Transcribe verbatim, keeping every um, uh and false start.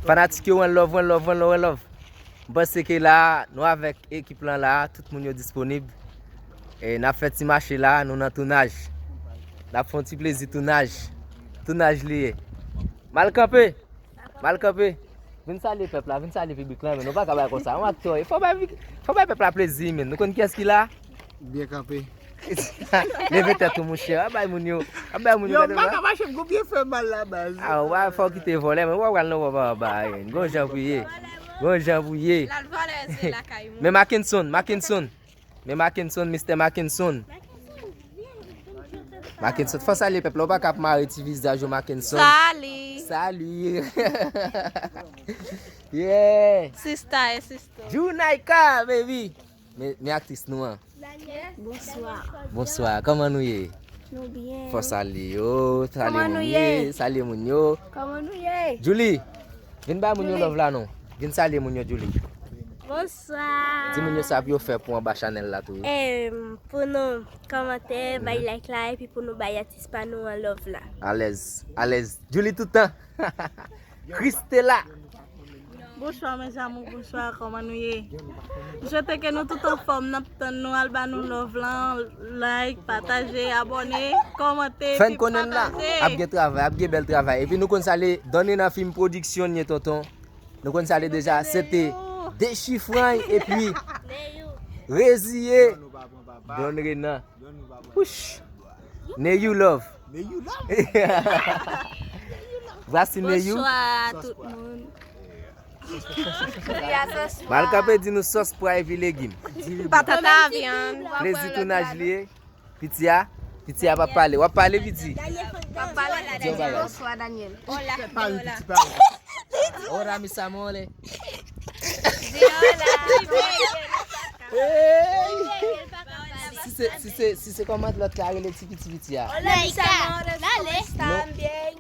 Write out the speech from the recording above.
Fanatik yo, one love, one love, one love, one love. M panse ke la, nou avèk ekip lan la, tout moun yo disponib. E n ap fè ti mache la, nou nan tounaj. N ap fè yon ti plezi tounaj. Tounaj li ye. M al kanpe. M al kanpe. Vin salye pèp la, vin salye piblik la, men nou pa ka bay konsa. Yon aktè, fò bay, fò bay pèp la plezi, men. Nou konn kiyès ki la? Byen kanpe. Leve tèt ou, monchè. A bay moun yo. A bay moun yo. Yo, gade m pa la. Ka mache, m gon pye fè mal la, baz. A, w pa fè w kite vòlè, men w pa pral nan wòb anba, en. Gon jan pou ye. Gon jan pou ye. L al vòlè, se lakay moun. Men Mackenson, Mackenson. Men Mackenson, mistè Mackenson. Mackenson, fò salye pèp la, w pa ka ap mare ti vizaj ou, Mackenson. Sali. Sali. Yeah. Sista e sista. Junaika, baby. Men, men aktris nou an. Bonswa. Bonswa, kòman nou ye? Nou byen. Fò salye yo, salye moun yo, salye moun yo. Kòman nou ye? Julie, vin bay moun yo love la non. Vin salye moun yo, Julie. Bonswa. Di moun yo sa pou yo fè pou anba chanèl la tou wi. Em, pou nou kòmante, bay like la, epi pou nou bay atis pa nou an love la. Alèz, alèz. Julie toutan. Christella. Bonswa mes amours, bonswa, kòman nou ye? M swete ke nou tout anfòm, n ap tann nou, al ba nou love lan, like, pataje, abòne, kòmante, epi pataje. Fè n konnen la, ap gen travay, ap gen bèl travay. Epi nou konn sa le Donne nan film production ye tonton. Nou konn sa le deja, se te Dechifrany epi Reziye. Don Renan. Wouch. Neyou love. Neyou love. Voici Neyou. Bonswa tout moun. M al kanpe di nou sòs pwa epi legim. Patata, vyann. Plezi tounaj li ye. Piti a, piti a p ap pale. W ap pale, piti? W ap pale? Di yon bagay. Bonswa, Daniel. Hola. Pale, piti, pale. Hola, mis amores. Di hola. Hey! Si se, si se, si se kòman lòt la rele ti piti piti a? Hola, mis amores, ¿cómo están? Bien.